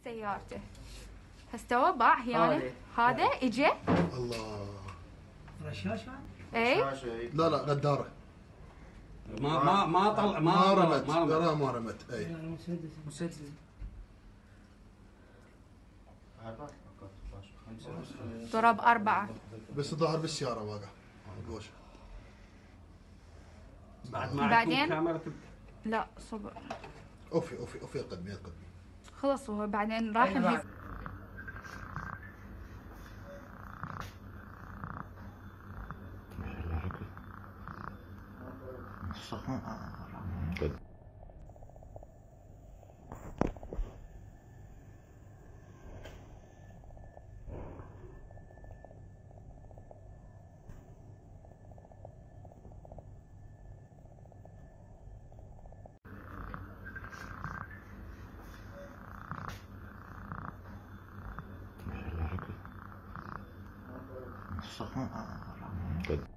سيارته. فاستوى باع يعني هذا اجى. الله. رشاش اي لا لا غداره. ما طلع ما رمت. ما رمت. اي مسدس. ضرب 4 بس ظهر بالسياره واقع قوش. بعد ما بعدين؟ عندكم كاميرا لا صبر اوفي قدمي. خلص. وهو بعدين راح الهيز. Good.